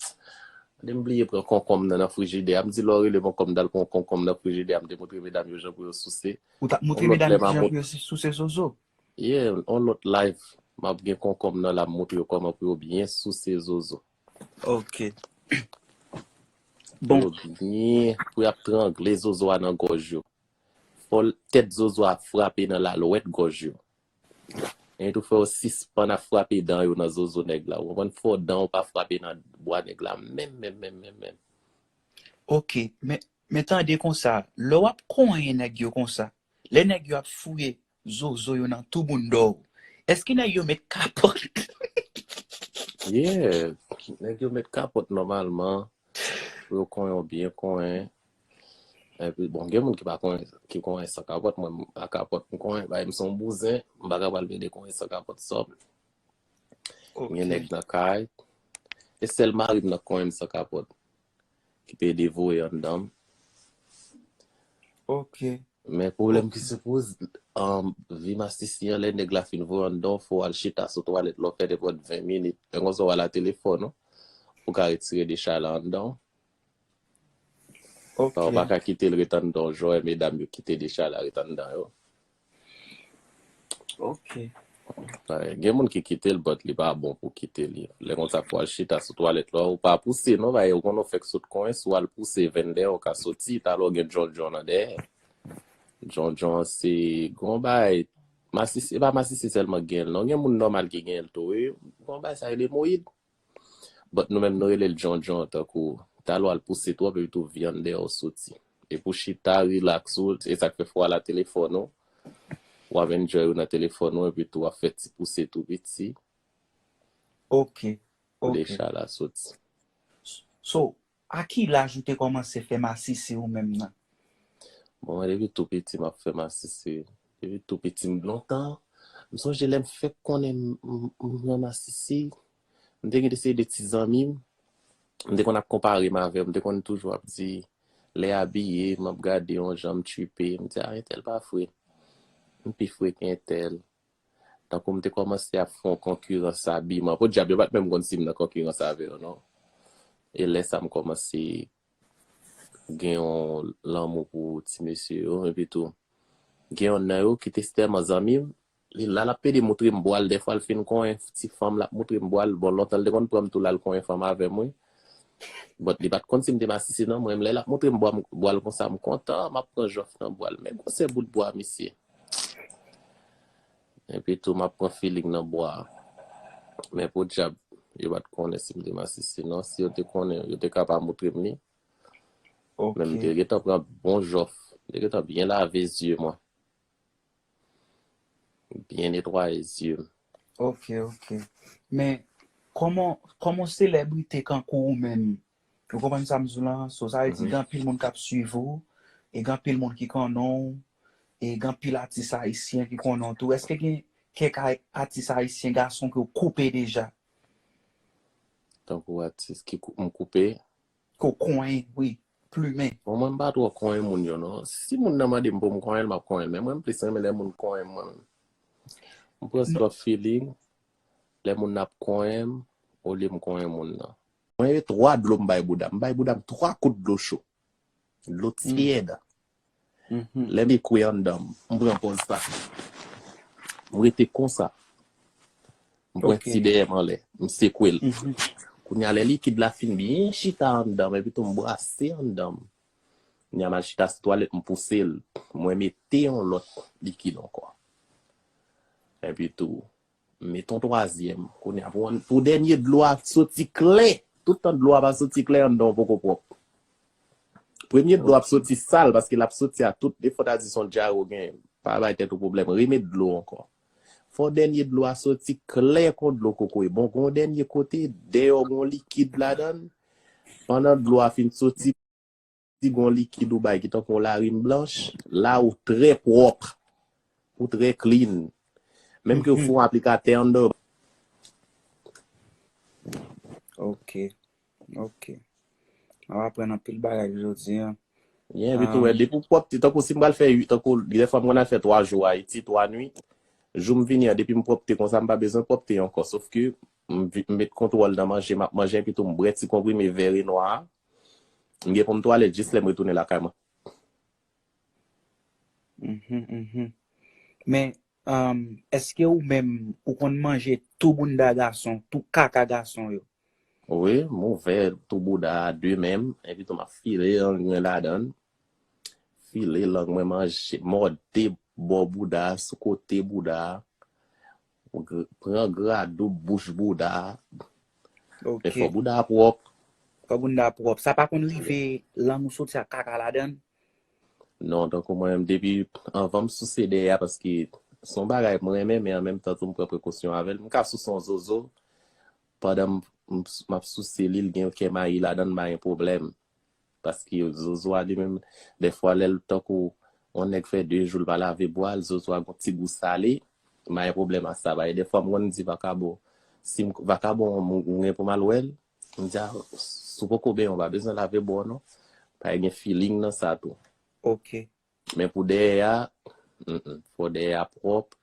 de m bliye pran konkonm nan, nan frijidè a. M di lè w rele m ankò m t al pran yon konkonm nan frijidè a, m te montre medam yo jan pou yo souse. Ou t ap montre medam yo jan pou yo souse zozo? Yeah, yon lòt live, m ap gen konkonm nan la, m montre yo kòman pou yo byen souse zozo. Ok. Bon. Pou yo byen, pou y ap trangle zozo a nan gòj yo. Fò tèt zozo a frape nan lalwèt gòj yo. E tou fò yo sispann ap frape dan yo nan zozo nèg la. Ou konprann? Fò dan w pa frape nan bwa nèg la menm, menm, menm, menm, menm. Ok, men Men tande konsa, lè w ap konyen nèg yo konsa, lè nèg yo ap fouye zozo yo nan tou bounda w, èske nèg yo met kapòt? Yeah, nèg yo met kapòt nòmalman. Pou yo konyen w byen konyen. Epi, bon, gen moun ki pa konyen, ki konyen san kapòt. Mwen, a kapòt m konyen, bay m son bouzen, m pa ka pral plede konyen san kapòt sòm. Gen nèg nan kay. E sèl mari m nan konyen m san kapòt. Ki te devore anndan m. Ok. Men pwoblèm ki se poze, um, vi masisi an, lè nèg la fin voye anndan w, fò w al chita sou twalèt, lè w fè nenpòt ven minit. Lè konsa w al a telefòn ou, ou ka retire decha la anndan w. Ok. Ou pa ka kite l ret anndan w, jan medam yo kite decha la ret anndan yo. Ok. Gen moun ki kite l, but li pa bon pou kite li. Lè konsa fò w al chita sou twalèt la, ou pa pouse non, bay ou konn ou fèk sot konyen, si w al pouse venn dèyè ou ka soti, talè w gen djondjon nan dèyè. Djondjon se gon bay, masisi, e pa masisi sèlman gen l non, gen moun nòmal ki gen l tou, wi. Gon bay sa rele emoyid. But nou menm nou rele l djondjon tankou talè w al pouse twòp epi tou vyann dèyè w soti. E pou chita, relax ou, e sa k fè fò w al a telefòn ou. W ap enjoy ou nan telefòn ou epi tou w ap fè ti pouse tou piti. Ok. Pou Ok. Decha la soti. So, a ki laj ou te kòmanse fè masisi ou menm nan? Bon, mwen depi tou piti m ap fè masisi. Depi tou piti m lontan. M sonje lè m fèk konnen m, m, m nan masisi. M te gen de seri de ti zanmi m. M te konn ap konpare m avè yo. M te konn toujou ap di, lè abiye, m ap gade yon jan m tripe. M di, a, entèl pa fre. M pi fre ke entèl. Tankou m te kòmanse ap fè yon konkirans abiman. Podyab, yo pa t menm konn si m nan konkirans avè yo, non. E lè sa m kòmanse gen yon lanmou pou ti mesye yo, epi tou, gen yonn nan yo ki te tèlman zanmi m, li la l ap pede moutre m bwa l, dèfwa l fin konyen ti fanm l ap moutre m bwa l, bon, lontan l te konn pran m tou l al konyen fanm avè m, wi. But li pa t konn si m te masisi non, mwen, lè l ap moutre m bwa m, bwa l konsa, m kontan, m ap pran jòf nan bwa l, men gwosè bout bwa misye. Epi tou, m ap pran feeling nan bwa a. Men podyab, yo pa t konnen si m te masisi non, si yo te konnen, yo te ka pa moutre m li. Ok. Men m te gentan pran bon jòf, m te gentan byen lave zye mwen. Byen netwaye zye m. Ok, ok. Men, kòman, kòman selebrite kankou ou menm? Ou konprann sa m di w lan? So, sa vle di, gen anpil moun k ap swiv ou, e gen anpil moun ki konnen w, e gen anpil atis ayisyen ki konnen w tou. Èske gen kèk ay-, atis ayisyen gason ke w koupe deja? Tankou atis ki kou-, m koupe. Ke w konyen, wi, plimen. Bon, mwen, m pa twò konyen moun yo, non. Si moun nan mande m pou m konyen l, m ap konyen l. Men mwen, m plis renmen lè moun konyen m, mwen menm. M pran twòp feeling lè moun nan ap konyen m, olye m konyen moun nan. Mwen, e twa dlo m bay bouda m. M bay bouda m twa kout dlo cho. Dlo tyèd. Lè m sekwe anndan m, m pran pòz sa. M rete konsa. M pran ti dèyè m anlè. M sekwe l. Kounye a, lè likid la fin byen chita anndan m, epi tou m brase anndan m. Kounye a, m al chita sou twalèt, m pouse l. Mwen mete yon lòt likid ankò. Epi tou, m met yon twazyèm. Kounye a, pou, pou dènye dlo a soti klè. Tout tan dlo a pa soti klè, anndan w poko pwòp. Premye dlo ap soti sal, paske l ap soti a tout defo, ta di se yon dyare w genyen. Pa bay tèt ou pwoblèm, remet dlo ankò. Fò dènye dlo a soti klè kon dlo kokoye. Bon, gon dènye kote, dèyè w gon likid ladan l. Pandan dlo a fin soti, si gon likid ou bay ki tankou yon larim blanch, la ou trè pwòp. Ou trè clean. Menm ke w fè yon aplikatè anndan. Ok. Ok. M ap aprann anpil bagay jodi a. Yeah, epi tou, wè, depi w pwòpte, tankou si m pral fè, tankou, dèfwa m konn al fè twa jou Ayiti, twa nuit, jou m vini an, depi m pwòpte konsa, m pa bezwen pwòpte ankò. Sof ke m vi-, m met kontwòl nan manje m ap manje, epi tou m bwè ti konprime vè Renwa a. M gen pou m twalèt jis lè m retounen lakay mwen. Mhm, mhm. Men, um, èske ou menm, ou konn manje tou bounda gason, tou kaka gason yo? Wi, m ouvè tou bouda a de men m, epi tou m ap file lang mwen ladan l. File lang mwen, manje, mòde bò bouda a, sou kote bouda a. Gr-, pran gradoub bouch bouda a. Men fò bouda a pwòp. Fò bounda pwòp. Sa pa konn rive lang ou soti ak kaka ladan l? Non, tankou mwen menm, depi anvan m souse dèyè a, paske se yon bagay mwen renmen, men an menm tan tou m pran prekosyon avè l. M ka souse yon zozo, pandan m, m, m ap souse li, l gen kè mayi ladan l, m pa gen pwoblèm. Paske zozo a li menm, dèfwa lè l tankou yon nèg fè de jou l pa lave bwa l, zozo a gon ti gou sale, m pa gen pwoblèm ak sa. Paske dèfwa m konn di vakabon, si m, vakabon m, m gen pou m al wè l, m di a, si w poko benyen, w pa bezwen lave bwa w non. Pa gen feeling nan sa tou. Ok. Men pou dèyè a, mm, mm, fò dèyè a pwòp.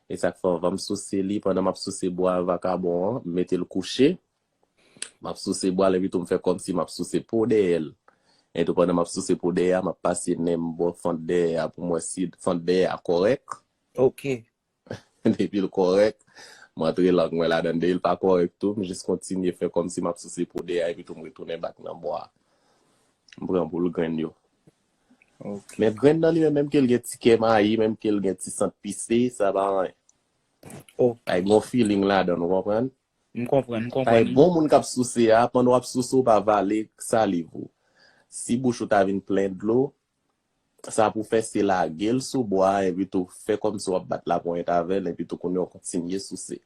E sa k fè anvan m souse li, pandan m ap souse bwa vakabon an, m mete l kouche. M ap souse bwa l, epi tou m fè kòmsi m ap souse po dèyè l. E tou pandan m ap souse po dèyè a, m ap pase nen m bò fant dèyè a pou m wè si fant dèyè a kòrèk. Ok. Depi l kòrèk, m antre lang mwen ladan l. Depi l pa kòrèk tou, m jis kontinye fè kòmsi m ap souse po dèyè a, epi tou m retounen bak nan bwa a. M pran boul grenn yo. Ok. Men grenn nan li menm, menm ke l gen ti kè mayi, menm ke l gen ti sant pise, sa pa anyen. Ok. Ay gon feeling ladan l, ou konprann? M konprann, m Ay konprann. Bon moun k ap souse a, pandan w ap souse, ou pa vale saliv ou. Si bouch ou ta vin plen dlo, sa pou fè se lage l sou bwa a, epi tou fè kòmsi w ap bat laponyèt avè l, epi tou kounye a w kontinye souse.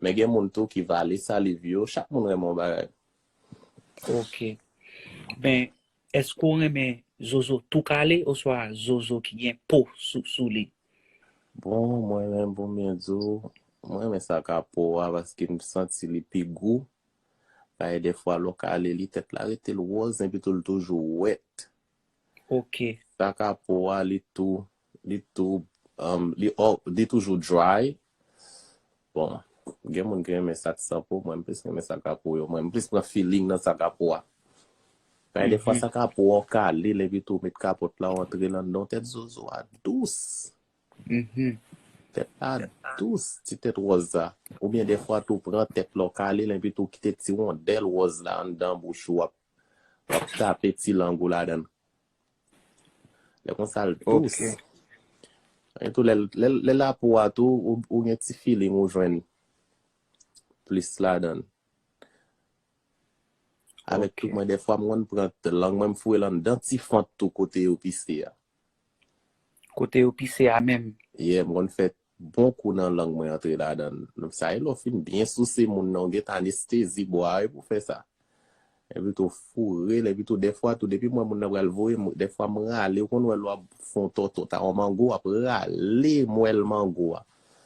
Men gen moun tou ki vale saliv yo, chak moun renmen yon bagay. Ok. Ben, èske w renmen zozo tou kale oswa zozo ki gen po sou, sou li? Bon, mwen menm pou m byen di w, mwen renmen sa k a po a paske m santi li pi gou. Paske dèfwa lè w kale li, tèt la rete l wòz, epi tou l toujou wèt. Ok. Sa k a po a, li tou, li tou, um, li, ò- li toujou dry. Bon, gen moun ki renmen sa k san po, mwen m plis renmen sa k a po yo. Mwen m plis pran feeling nan sa k a po a. Paske dèfwa Mhm. Sa k a po a, w kale l, epi tou w met kapòt la, w antre l anndan, tèt zozo a dous. Mhm. Tèt la dous, ti tèt wòz la. Oubyen dèfwa tou pran tèt la w kale l, epi tou kite ti wondèl wòz la anndan bouch ou, w ap, w ap tape ti lang ou ladan l. Lè konsa l dous. Ok. E tou lè, lè, lè lapo a tou, ou, ou gen ti feeling ou jwenn plis ladan l. Avèk Ok. Tou mwen, dèfwa m konn pran t- lang mwen, m foure l anndan ti fant tou kote yo pise a. Kote yo pise a menm. Yeah, m konn fè bon kou nan lang mwen antre ladan l. Sa e lè w fin byen souse moun nan, ou gen anestezi bwa a wi pou fè sa. Epi tou foure l, epi tou dèfwa tou, depi m wè moun nan pral voye, m- dèfwa m rale, ou konn wè lè w ap fè yon tòtò ta yon mango, w ap rale mwèl mango a.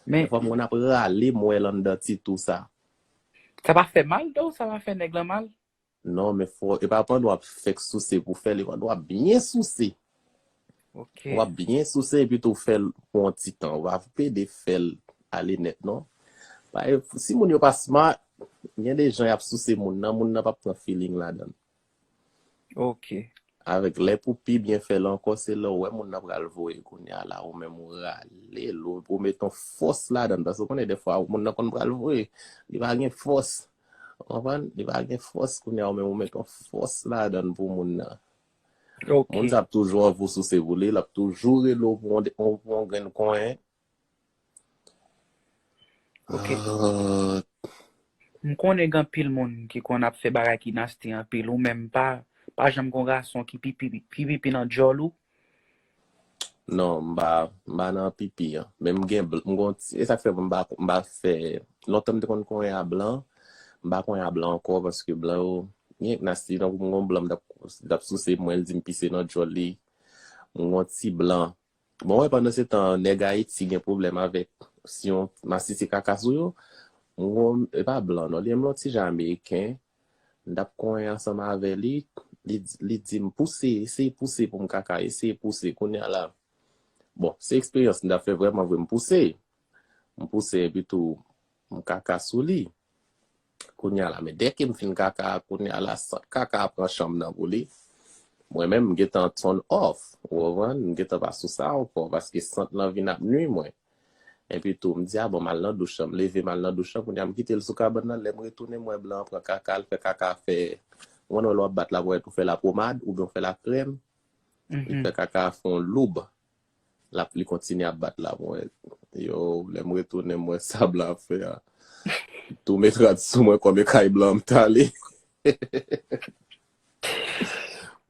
Men Dèfwa m konn ap rale mwèl anndan ti tou sa. Sa pa fè mal, dò? Sa pa fè nèg lan mal? Non, men fò, e pa pandan w ap fèk souse pou fè l, e pandan w ap byen souse. Ok. W ap byen souse epi tou fè l pou yon ti tan. W pa pede fè l ale nèt, non. Paske si moun yo pa smart, gen de jan y ap souse moun nan, moun nan p ap pran feeling ladan l. Ok. Avèk lè pou pi byen fè l ankò, se lè w wè moun nan pral voye kounye a la, ou menm ou rale l, ou, ou met yon fòs ladan l. Paske ou konnen dèfwa, moun nan konn pral voye, li pa gen fòs. Ou konprann? Li pa gen fòs kounye a, ou menm ou met yon fòs ladan l pou moun nan. Ok. Moun sa ap toujou anvi w souse pou li, l ap toujou rele w pou yon, pou yon grenn konyen. Ok. Ah, M konnen gen anpil moun ki konn ap fè bagay ki nasty anpil, ou menm pa, pa janm gon gason ki pipi, pi pipi nan djòl ou? Non, m pa, m pa nan pipi an. Men m gen, bl- m gon ti, e sa k fè m pa, m pa fè, lontan m te konn konyen a blan, m pa konyen a blan ankò paske blan yo, gen k nasty, tankou m gon blan m t ap, t ap souse mwen, l di m pise nan djòl li, m gon ti blan. Bon, wè, pandan se tan, nèg Ayiti gen pwoblèm avèk, si yon masisi kaka sou yo, m gon, e pa blan, non, li menm yon ti jan ameriken, m t ap konyen ansanm avè li, li, li di m pouse, eseye pouse pou m kaka, eseye pouse, kounye a la. Bon, se eksperyans m t ap fè vrèman vre, m pouse. M pouse epi tou, m kaka sou li. Kounye a la, men dèke m fin kaka, kounye a la, sant kaka a pran chanm nan pou li. Mwen menm, m gentan turn off, ou konprann? M gentan pa sou sa ankò, paske sant lan vin ap nwi mwen. Epi tou, m di, a bon, m al nan douch lan, m leve, m al nan douch lan, kounye a, m kite l sou kabann nan, lè m retounen, m wè blan an pran kaka, l fè kaka fè, ou konn wè lè w ap bat laponyèt, ou fè lapomad, oubyen w fè lakrèm, li Mhm. fè kaka a fè yon loub. L ap, li kontinye ap bat laponyèt. Yo, lè m retounen, m wè sa blan ap fè a. Tou met rad sou mwen kòm e kay blan m t ale.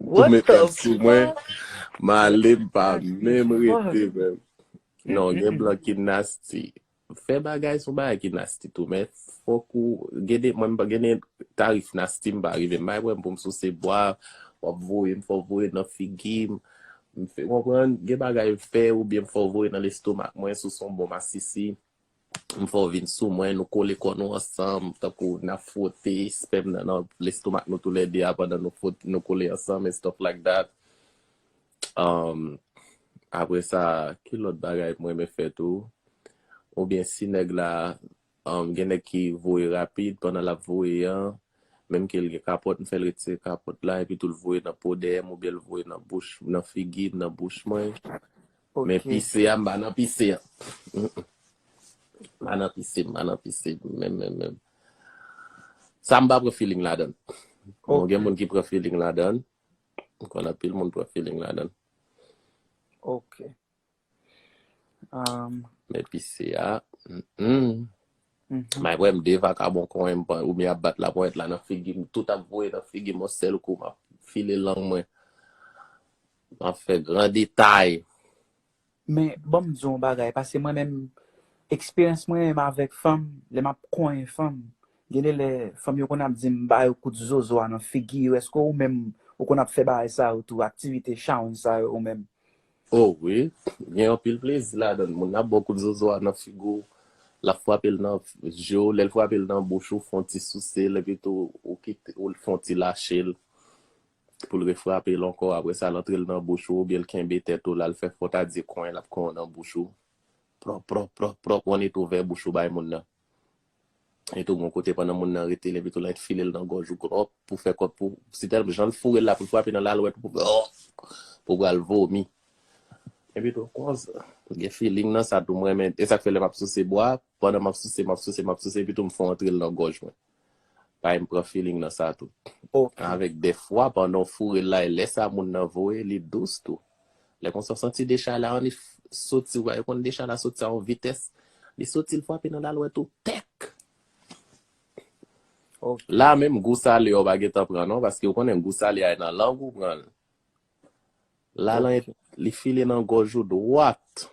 Tou met kat sou mwen, m ale, m pa menm rete menm. Non, gen blan ki nasty. Fè bagay se yon bagay ki nasty tou, men fòk ou gen de, mwen gen de tarif nasty m pa rive. M pa gen pwoblèm pou m souse bwa, w ap voye m, fè w voye nan figi m. M fè, konprann, gen bagay m fè oubyen m fè w voye nan lestomak mwen, si w se yon bon masisi. M fè w vin sou mwen, nou kole kò nou ansanm, tankou n ap fwote espèm nan nan lestomak nou toulède a pandan nou fwot-, nou kole ansanm and stuff like that. Um, apre sa, ki lòt bagay mwen renmen fè tou? Oubyen si nèg la, um, gen nèg ki voye rapid, pandan l ap voye an, menm ke l gen kapòt, m fè l retire kapòt la, epi tou l voye nan po dèyè m, oubyen l voye nan bouch, nan figi m, nan bouch mwen. Men pise a, m pa nan pise a. Mm-mm. M pa nan pise, m pa nan pise, menm, menm, menm. Sa m pa pran feeling ladan l. Bon, gen moun ki pran feeling ladan l. M konn anpil moun pran feeling ladan l. Ok. Um, Men pise a, mm-mm. May wè m de vakabon konyen m pran, oubyen ap bat laponyèt la nan figi m, tout ap voye nan figi m yon sèl kou, m ap file lang mwen. M ap fè gran detay. Men, ban m di w yon bagay, paske mwen menm, eksperyans mwen menm avèk fanm, lè m ap konyen fanm, gen de lè, fanm yo konn ap di m ba yo kout zozo a nan figi yo, èske ou menm, ou konn ap fè bagay sa yo tou, aktivite challenge sa yo ou menm? Oh wi, gen anpil plezi ladan l. Moun nan ap ba w kout zozo a nan figi w, l ap frape l nan je w, lè l frape l nan bouch ou, fè yon ti souse l, epi tou ou kite, ou fè yon ti lache l pou l refrape l ankò. Apre sa, l antre l nan bouch ou, oubyen l kenbe tèt ou la, l fè fòtadye konyen l ap konyen w nan bouch ou. Plòp, plòp, plòp, plòp, ou annik ouvè bouch ou bay moun nan. Epi tou, gon kote pandan moun nan rete l, epi tou, l annik file l nan gòj ou, glòp, pou fè kòt pou, si tèlman jan l foure l la pou l frape nan lalwèt ou, pou, pou pral vomi. Epi tou, konsa, gen feeling nan sa tou, mwen renmen, e sa k fè lè m ap souse bwa, pandan m ap souse, m ap souse, m ap souse, epi tou, m fè w antre l nan gòj mwen. Paske m pran feeling nan sa tou. Avèk dèfwa, pandan w foure l la, e lè sa moun nan voye, li dous tou. Lè konsa w santi dechay la annik soti, w konn dechay la soti a yon vitès, li soti, l frape nan lalwèt ou, tèk! La menm, gou sale a, w pa gentan pran non, paske w konnen gou sale a e nan lang ou pran l. La, la, li file nan gòj ou dwat.